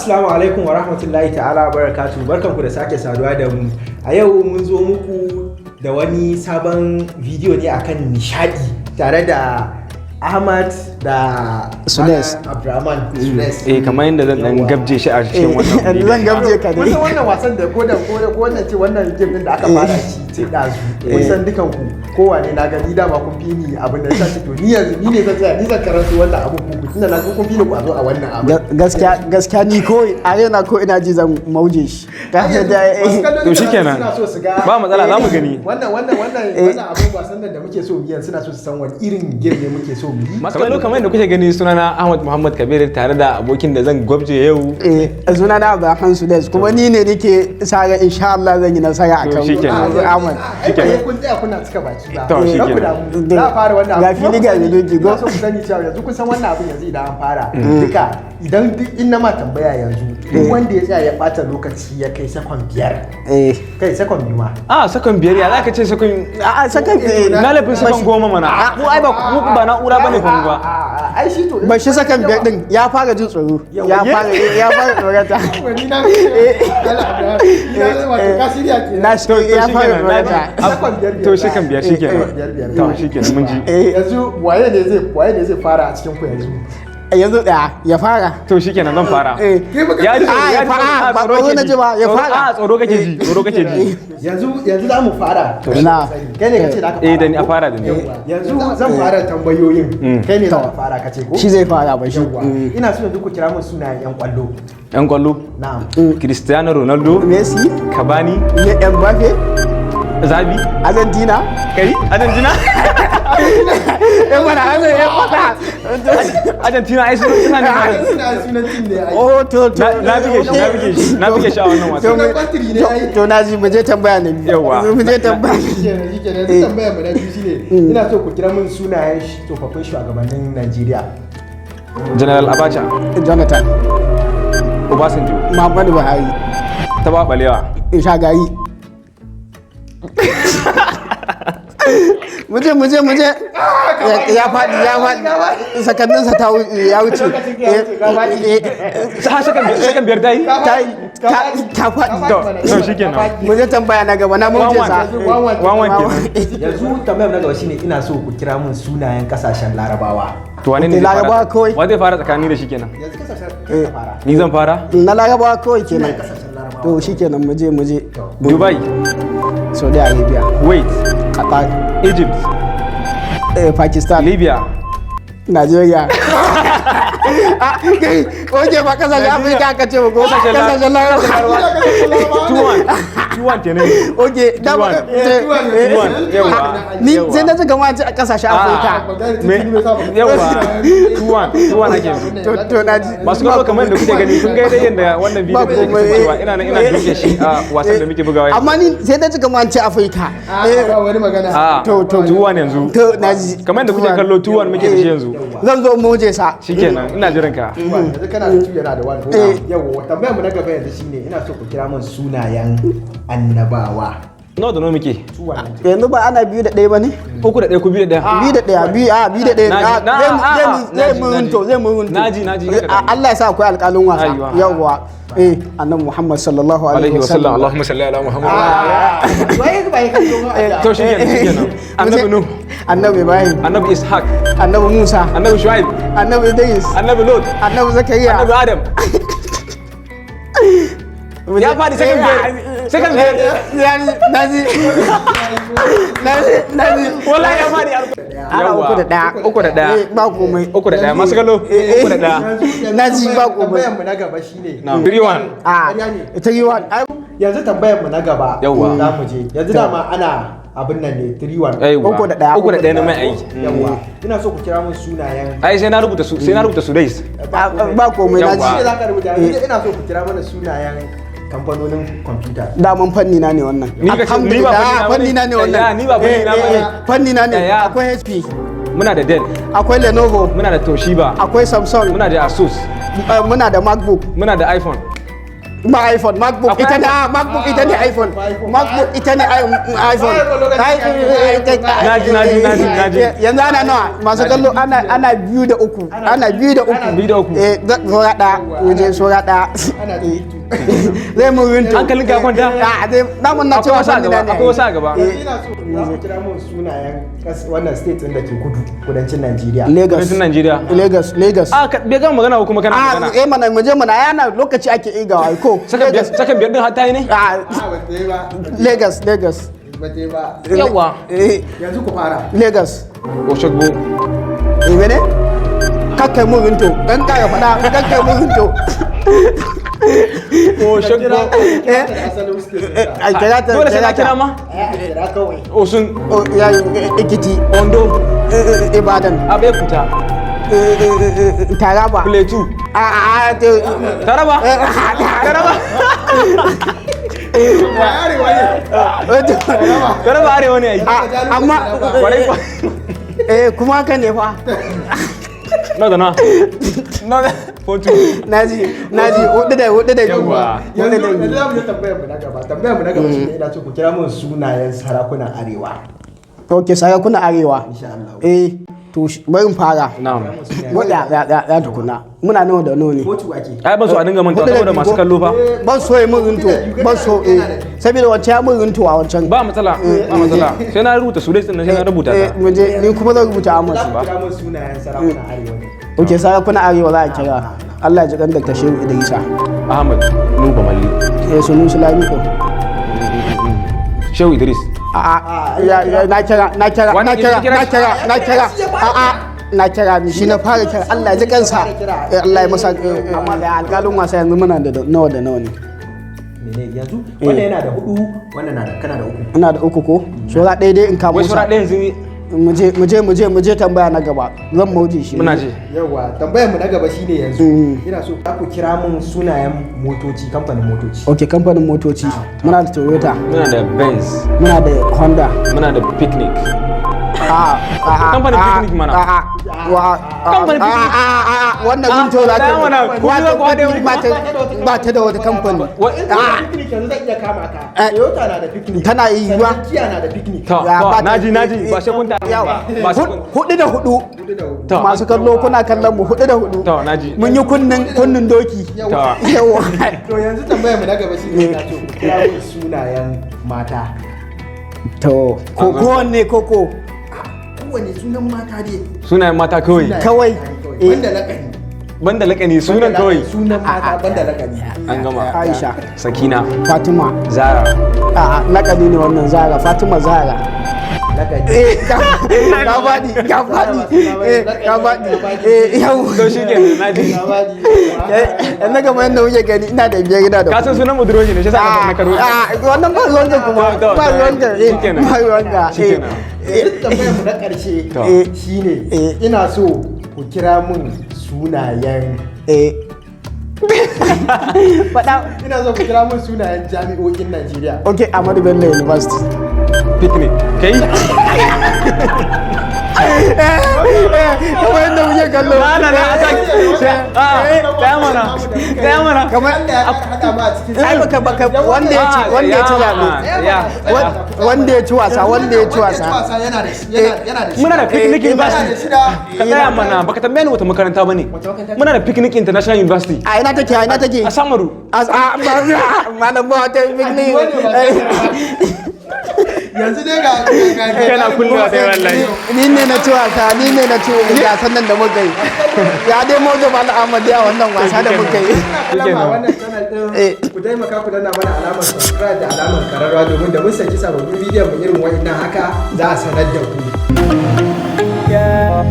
Assalamu alaikum wa rahmatullahi ta'ala wa barakatuh. Barkanku da sake saduwa da mu. A yau mun zo muku da wani sabon bidiyo ne akan nishadi tare da Ahmad da Sudes. Malam Abdurrahman Sudes. Eh, kamar yadda zan dan Yawwa. gabje shi a cikin wannan Yanzu zan gabje ka Kun dai. san wannan wasan da ko da ko da ko wannan ce wannan game din da aka fara shi ce dazu. Kun san dukan ku kowane na gani dama kun fi ni abin da ya ce, to ni yanzu ni ne zan tsaya, ni zan karanto wannan abin ku tunda na ga kun fi ni kwazo a wannan abin. Gaskiya gaskiya, ni ko a raina ko ina ji zan mauje shi. Ka da Masu kallo To duka shikenan. suna so su ga Ba matsala, za mu gani. Wannan abun wasan nan da muke so mu yi, suna so su san wani irin game ne muke so mu yi. Masu kallo, kamar yadda kuke gani, sunana Ahmad Muhammad Kabir tare da abokin da zan gwabje yau. Eh, suna na Abraham Sudes, kuma ni ne nake sa ran insha Allah zan yi nasara To akan shikenan. Ahmad. Ai ba sai kun tsaya kuna cika baki ba. To, Kar ku shikenan. damu. Za a fara wannan Ga abu. Kuma fili ku ga sani, doki, go. ina so ku sani cewa yanzu kun san wannan abin, yanzu idan an fara duka, idan duk in na ma tambaya yanzu, duk wanda ya tsaya ya bata lokaci ya kai sakon 5, kai sakon 2 ma. A sakon 5, ya za ka ce sakon A sakan na laifin sakon 10 mana. Mu ai ba mu ba na'ura bane fa mu ba. Ai shi to Ba shi sakan 5 din, ya fara jin tsoro. Ya fara tsorata. Wani na Allah, ni na wato ka shirya kenan. Na shi ya fara Shikenan, na ji. tsorata. Sakon 5 5. To sakan 5 shikenan. 5 5. To shikenan, mun ji. Yanzu waye ne zai fara a cikin ku yanzu? Yanzu ɗaya ya fara. To shikenan, zan fara. Ya ji Ah, tsoro, ya ya ji fara, tsoro. ba Tsoro tsoro ke na ji. ji ba, ya fara. A tsoro kake ji, tsoro kake ji. Yanzu za mu fara. Na. Kai ne kace za ka fara? Eh, da ni a fara, da ni. Yawwa. Yanzu zan fara tambayoyin. Kai ne za ka fara kace ko? Shi zai fara ba shi. Yawwa. Ina so yanzu ku kira min sunayen yan kwallo. Yan kwallo. Na'am. Cristiano Ronaldo, Messi, Cavani, Mbappe, Zabi, Argentina. Kai Argentina? Eh mana, ya fada. Argentina ai sunan suna ne. Suna sunan team ne ai. Oh, to. Na bige shi, na bige shi, na bige shi a wannan wasan. Sunan country ne ai. To na ji, mu je tambaya na biyu. Yawwa. Mu je tambaya. Shikenan, yanzu tambayar mu na biyu shine ina so ku kira min sunayen tsofaffin shugabannin Najeriya. General Abacha, Jonathan, Obasanjo, Muhammadu Buhari, Tafawa Balewa, Shagari. Muje, muje, muje. Ya faɗi, ya faɗi. Sakanninsa ta ya wuce. Lokacin ya wuce, ka faɗi. Ha, sakan 5 ta yi? Ta faɗi. To shikenan. Mu je tambaya na gaba, na muje One sa. One. 1-1 kenan. Yanzu tambayar na gaba shine ina so ku kira min sunayen kasashen Larabawa. To wane ne zai Larabawa fara? kawai. Wa zai fara tsakani da shi kenan? Yanzu kasashen kai ka fara. Ni zan fara? Na Larabawa kawai kenan. Kasashen Larabawa. To shikenan, mu je, mu je. Dubai, Saudi Arabia, Kuwait, Qatar, Egypt, Pakistan, Libya, Nigeria. Ah, kai, oke, ba kasashen Afirka aka ce ba ko? Kasashen Larabawa. 2-1. 2-1 kenan. Oke, dama 2-1. 2-1. Yawwa. ni Yawwa. sai na ji kamar an ce a kasashen Afirka. Yawwa. 2-1. 2-1 ake yanzu. To na ji. Masu kallo, kamar yadda kuke gani, kun ga dai yadda wannan bidiyo da yake kasancewa, ina nan ina duke shi a wasan da muke bugawa yanzu. Amma ni sai na ji kamar an ce Afirka. Ba wani magana. A To. 2-1 yanzu. To na ji. Kamar yadda kuke kallo, 2-1 muke da shi yanzu. Zan zo mu je sa. Shikenan, ina jiran ka. Yanzu kana da two, yana da one. Eh. Yawwa, tambayar mu na gaba yanzu shine ina so ku kira min sunayen annabawa. Nawa da nawa muke? 2-1. Yanzu ba ana 2-1 ba ne? 3-1 ko 2-1? 2-1, biyu, a 2-1. Naji, A, na- zai mu a, zai a, mu zai naji, mu naji. runto, zai mu runto. Naji, naji, Eh, Allah ya sa akwai alƙalin wasa. Aiwa. Yawwa. Eh, Annabi Muhammad sallallahu alaihi alaihi wasallam. wasallam. Allahumma salli ala Muhammad. Waye ba ya kallo ba? To shikenan, shikenan. Annabi Nuh, Annabi Ibrahim, Annabi Ishaq, Annabi Musa, Annabi Shu'aib, Annabi Idris, Annabi Lot, Annabi Zakariya. Annabi Adam. Ya faɗi sakan 5. Sakan 5. Naji, naji, naji. Wallahi ya faɗi. Ana 3-1. 3-1. Eh, ba komai. 3-1. Masu kallo, 3-1. Naji, ba komai. Tambayar mu na gaba shine 3-1. A Ƙarya ne. ita yi wa ai. Yanzu tambayar mu na gaba. Yawwa. Za mu je. Yanzu dama ana abin nan ne 3-1. Aiwa. 3-1. 3-1 na mai aiki. Yawwa. Ina so ku kira min sunayen Ai sai na rubuta su, sai na rubuta su dai. Ba komai, Yawwa. naji. Shi ne za ka rubuta. Yanzu ina so ku kira mana sunayen kamfanonin kwamfuta. Daman fanni na ne wannan. Ni ka ce- ni ba Alhamdulillah, fanni fanni na na ne bane. wannan. Ya, ni ba fanni na Eh, eh, bane. eh, fanni na ne. Ya. Akwai HP, Muna da Dell, akwai Lenovo, muna da Toshiba, akwai Samsung, muna da Asus, muna da MacBook. Muna da iPhone. Ba iPhone, MacBook. Akwai Ita ne iPhone. ah, MacBook ita ne iPhone. MacBook ita ne iPhone. lokacin Naji, naji, naji, naji. Yanzu ana nawa, masu kallo? Ana 2-3, ana 2-3. 2-3. Eh, saura ɗaya, mu je saura ɗaya. Ana 3-2. Zai mun rinto. Hankalin ka kwanta? A zai damun na Akwai cewa wasu a fanni gaba, na ne. akwai wasu a gaba. Ina so za ku kira mun sunayen wannan state ɗin da ke kudu, kudancin Najeriya. Lagos. Kudancin Najeriya. Lagos, Lagos. A ka bai gama magana ba kuma kana A magana. eh mana mu je mana yana lokaci ake igawa ai ko. Sakan biyar, sakan biyar din har ta yi ne? A A ba ta yi ba. Lagos, Lagos. Ba ta yi ba. Yawa. Eh, Yanzu ku fara. Lagos. Oshogbo. Eh mene? Kakkai mun rinto. Dan ka faɗa, kakkai mun rinto. Oshogbo. Eh? Asalin state ɗin Ai kira ta. Dole sai na ta. kira ma? ta. A kira kawai. Osun, Oh, ya Ekiti, Ondo, Ibadan, Abeokuta, Taraba. Plateau. A a a Taraba. Taraba. Ba arewa ne. Taraba arewa ne ai. Amma Kwarai kwa. eh kuma haka ne fa. Na da na. Na da. 4-2. Naji, naji hudu da hudu da biyu. Yawwa. Hudu da Yanzu yanzu biyu. za mu je tambayar mu na gaba. Tambayar mu na gaba shine ina so ku kira mun sunayen sarakunan arewa. Ok, sarakuna arewa. Insha Allah. Eh, to bari in fara. Na'am. Wanda ya ya ya tukuna. Muna nawa da nawa ne? Kotu ake. Ai ban so a dinga manta Hudu da saboda biyu masu ko? kallo fa. Ban so ya mun rinto, ban so eh. Saboda wancan ya mun rinto a wancan. Ba matsala, ba matsala. Sai na rubuta su din nan sai na rubuta Eh, ta. mu je ni kuma zan rubuta Ahmad. Za ku kira mun sunayen sarakunan arewa ne. Ok, sarakuna arewa za a kira. Allah ya ji kan Dr. Shehu Idrisa. Ahmad Nuhu Bamalli. Eh, Sunusi Lamido. Shehu Idris. A'a, ya na kira, na kira, na Wani kira, kira na kira, na kira. A'a, na kira ni shi na fara kira. Allah ya ji kansa. Eh, Allah ya masa amma da alƙalin wasa yanzu muna da nawa da nawa ne. Mene yanzu? Wannan yana da hudu, wannan na da kana da uku. Ina da uku ko? Sora ɗaya dai in kamo Wai sura sa. ɗaya yanzu Mu je mu je mu je mu je tambaya na gaba. Zan mauje shi. muna ji. Yawwa, tambayar mu na gaba shine yanzu. Ina so za ku kira mun sunayen motoci, kamfanin motoci. Ok, kamfanin motoci. Muna da Toyota, Muna da Benz, muna da Honda. muna da Picnic. A'a, a'a. Kamfanin a'a, picnic mana. A'a, wa Kamfanin picnic. A'a, a'a, wannan gunto za ta. tsaya mana, ku Wata za ku haɗe picnic ba ta da wata kamfani. In kana da picnic yanzu zan iya kama ka. Eh. Toyota na da picnic. Tana yiwuwa. Sannan Kia na da picnic. To, Ya, to, ba ta- naji, naji, ba sai kun ta. Yawa. Ba sai kun. Hudu da hudu. Hudu da hudu. To. Masu kallo kuna kallon mu hudu da hudu. To, naji. Mun yi kunnen doki. To. Yawa. To yanzu tambayar mu na gaba shine ina so ku kira mun sunayen mata. To, ko kowanne koko Kowane sunan mata dai. Sunayen mata kawai. Sunayen Kawai. mata ne. Banda lakani. Banda lakani sunan kawai. Sunan mata banda lakani. An gama. Aisha, Sakina, Fatima. Zara. A'a, lakani ne wannan Zara, Fatima Zara. Lakani. Eh, ka faɗi, ka faɗi. Eh, ka faɗi. Eh, yawa. To shi kenan, naji. Yanzu kamar yadda kuke gani ina da biyar ina da Ka san sunan budurwa ne, shi yasa na karo. Ah, wannan ba ruwanka kuma To, to, ba to, ruwanka eh shikenan. ba ruwanka eh Shikenan. Yanzu tambayar mu na ƙarshe To. shine Eh. ina so ku kira mun sunayen eh faɗa. Ina so ku kira mun sunayen jami'o'in Najeriya. Okay, Ahmadu Bello University. Picnic. Kai? Kamar yadda muke kallo. Na na na a sake. Tsaya mana. Tsaya mana. Kamar Allah ya haɗa mu a cikin ai baka wanda ya ci wanda ya ci zaɓe. Ya. Wanda ya ci wasa, wanda ya ci wasa. Yana da yana da Muna da Picnic Eh, University. shida. Ka tsaya mana, baka tambaye ni wata makaranta bane. Wata makaranta? Muna da Picnic International University. A ina take, a ina take? A Samaru. A malam ba wata picnic. Yanzu dai ga Kana kullewa dai wallahi. Ni ne na ci wasa, ni ne na ci gasan nan da muka yi. Ya dai mojo Malam Ahmad ya wannan wasa da muka yi. Kalama wannan channel Eh. din, ku taimaka ku danna mana alamar subscribe da alamar kararrawa domin da mun saki sababbin bidiyon mu irin wa'annan haka za a sanar da ku. Yeah.